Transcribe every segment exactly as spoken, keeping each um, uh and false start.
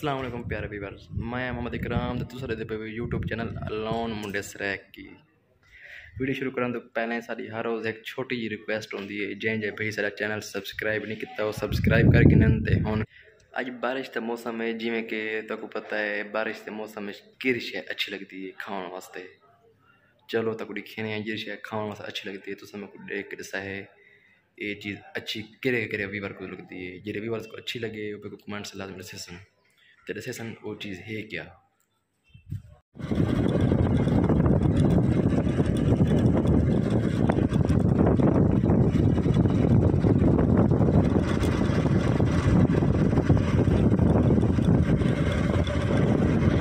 السلام علیکم پیارے ویورز، میں محمد اکرام تے تساں ݙیہدے پئے ہو یوٹیوب چینل الون منڈے سرائیکی۔ ویڈیو شروع کرݨ توں پہلے ساݙی ہر روز ہک چھوٹی جی ریکویسٹ ہوندی ہے، جیں جیں بھئی ساݙا چینل سبسکرائب نہیں کیتا، او سبسکرائب کر گھنن۔ تے ہݨ اڄ بارش دا موسم ہے، جیویں کہ تہاکوں پتہ ہے بارش دے موسم وچ کیڑھی شے اچھی لڳدی ہے کھاوݨ واسطے۔ چلو تہاکوں ݙکھیندے ہیں جیڑھی شے کھاوݨ واسطے اچھی لڳدی ہے، تساں میکوں ݙیکھ کے ݙسا ہے اے چیز اچھی کیڑھے کیڑھے ویور کوں لڳدی ہے۔ جیڑھے ویورز کوں اچھی لڳے، او میکوں کمنٹس لازمی ݙسیسن۔ تے ݙسیسن او چیز ہے کیا۔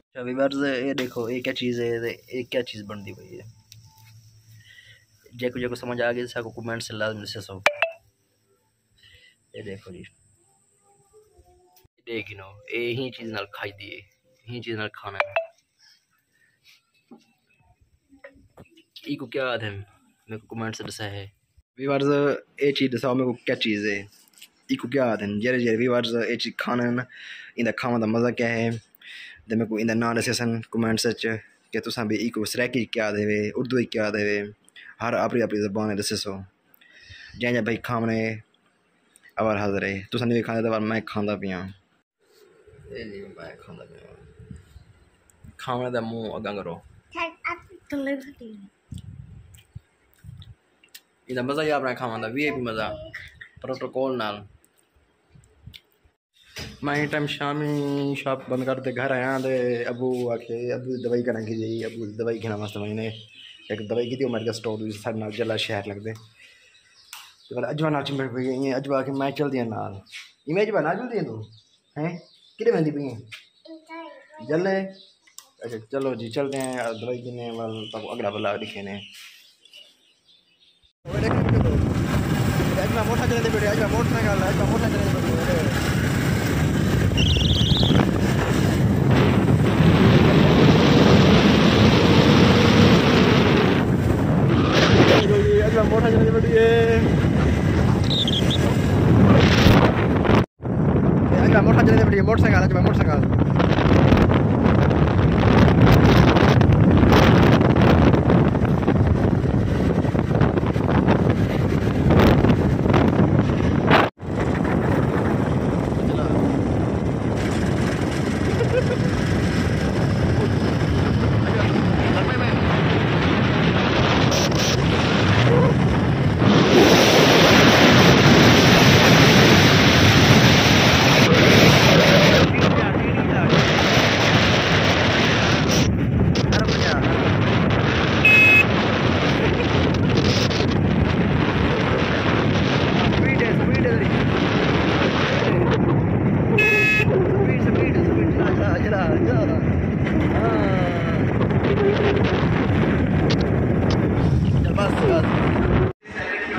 اچھا ویورز، اے ݙیکھو، اے کیا چیز ہے تے اے کیا چیز بݨدی پئی ہے؟ جیکوں جیکوں سمجھ آ ڳئی، ساکوں کمنٹس لازمی ݙسیسو۔ اے ݙیکھو جی، ݙیکھ گھنو، اے ایں چیز نال کھائی دی ہے، ایں چیز نال کھانا ہے۔ ایکوں کیا آہدن؟ میکوں کمنٹس ݙسا ہے۔ ویورز، اے چیز ݙساؤ میکوں کیا چیز ہے، ایکوں کیا آہدن؟ جیڑھے جیڑھے ویورز اے چیز کھاندن، ایندا کھاوݨ دا مزہ کیا ہے؟ تے میکوں ایندا ناں ݙسیسن کمنٹس وچ کہ تساں بھی ایکوں سرائیکی کیا آہدے وے، اردو وچ کیا آہدے وے، ہر آپݨی آپݨی زبان ہے، ݙسیسو۔ جیں جیں بھائی کھاوݨے، اوار حاضر ہے۔ تساں نہیں کھاندے تاں اوار میں کھاندا پیاں۔ اے جی، میں کھاندا پیاں۔ کھاوݨے دا منہ اڳاں کرو۔ ایندا مزہ ہی اپݨا کھاوݨ دا، وی آئی پی مزہ، پروٹوکول نال۔ میں ایں ٹائم شامی شاپ بند کر تے گھر آیا تے ابو آکھے، ابو دی دوائی کرݨ گھنݨ ڳئی، ابو دی دوائی گھنݨ واسطے میں نے ہک دوائی گھدی، او میڈیکل سٹور دی، ساݙے نال جلا شہر لڳدے۔ تے ول اجوا نال چمبڑ پئی، ایں اجوا آکھے میں چلدی ہاں نال۔ ایں میں اجوا نال چلدی ہیں توں؟ ہیں؟ کݙے ویندی پئی ہیں؟ جلے؟ اچھا چلو جی چلدے ہیں، دوائی گھنݨ ول تہاکوں اڳلا ولاگ ݙکھیندے ہیں۔ اڄ میں موٹر چلاندی پئی، اڄ میں موٹر سائیکل، اڄ میں موٹر سائیکل چلاندی پئی۔ اڄ میں موٹر چلاندی پئی۔ اڄ میں موٹر چلاندی پئی، موٹر سائیکل، اڄ میں موٹر سائیکل۔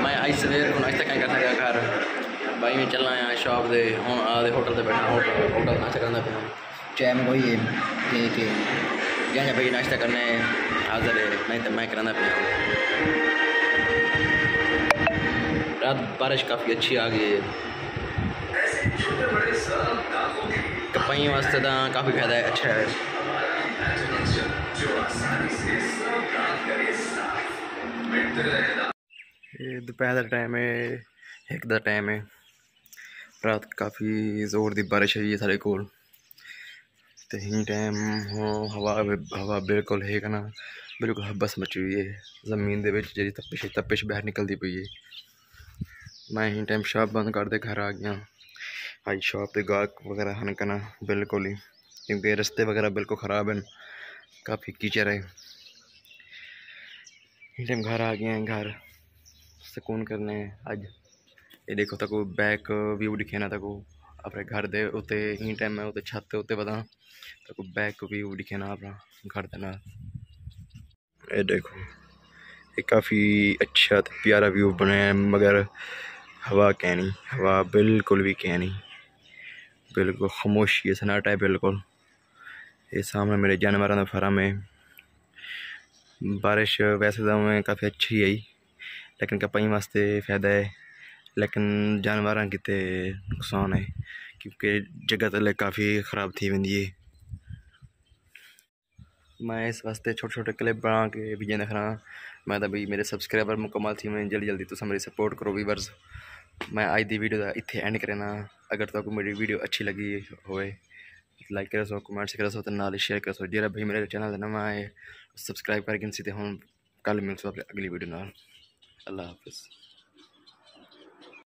میں اڄ سویر کوں ناشتہ کائیں کرݨ ڳیا گھر۔ بھائی میں چلا آیا شاپ دے، ہݨ آ تے ہوٹل تے ٻیٹھا، ہوٹل، ہوٹل ناشتہ کرݨ پیا۔ ٹائم کوئی ہے کہ، کہ جیں جیں بھائی ناشتہ کرݨ حاضر ہے، نہیں تے میں کرݨ پیا۔ رات بارش کافی اچھی آ ڳئی ہے۔ کپائیں واسطے تاں کافی فائدہ ہے، اچھا ہے۔ اے دوپہر دا ٹائم ہے، ہک دا ٹائم ہے۔ رات کافی زور دی بارش آئی ہے ساݙے کول۔ تے ایں ٹائم ہو ہوا، ہوا بالکل ہے کہ نا، بالکل ہبس مچی ہوئی ہے۔ زمین دے وچ جیڑھی تپش ہے، تپش ٻاہر نکلدی پئی ہے۔ میں ایں ٹائم شاپ بند کر تے گھر آ ڳیا۔ اڄ شاپ تے گاہک وغیرہ ہن کہ نا بالکل ہی، کیونکہ رستے وغیرہ بالکل خراب ہیں، کافی کیچڑ ہے۔ ایں ٹائم گھر آ ڳئے ہیں، گھر سکون کرݨ۔ اڄ اے ݙیکھو، تہاکوں بیک ویو ݙکھینداں تہاکوں اپݨے گھر دے اتے۔ ایں ٹائم میں اتے چھت تے اتے وداں، تہاکوں بیک ویو ݙکھینداں اپݨا گھر دے نال۔ اے ݙیکھو، اے کافی اچھا تے پیارا ویو بݨیا ہے، مگر ہوا کینی، ہوا بالکل وی کینی، بالکل خاموشی ہے، سناٹا ہے بالکل۔ اے سامݨے میݙے جانوراں دا فارم ہے۔ بارش ویسے تاں میں کافی اچھی آئی، لیکن کپائیں واسطے فائدہ ہے، لیکن جانوراں کیتے نقصان ہے، کیونکہ جگہ تلے کافی خراب تھی ویندی ہے۔ میں اس واسطے چھوٹے چھوٹے کلپ بنا کے ویڈیو دکھانا۔ میں تاں بھئی میرے سبسکرائبر مکمل تھی ونڄن جلدی جلدی، تساں میری سپورٹ کرو ویورز۔ میں اڄ دی ویڈیو دا اتھے اینڈ کرینا۔ اگر تہاکوں میری ویڈیو اچھی لگی ہوئے، لائک کرسو، کمنٹس کرسو تے نال شیئر کرسو۔ جیڑھا بھئی میرے چینل تے نواں آئے، سبسکرائب کر گھنسی۔ تے ہݨ کل ملسوں اپݨی اڳلی ویڈیو نال۔ اللہ حافظ۔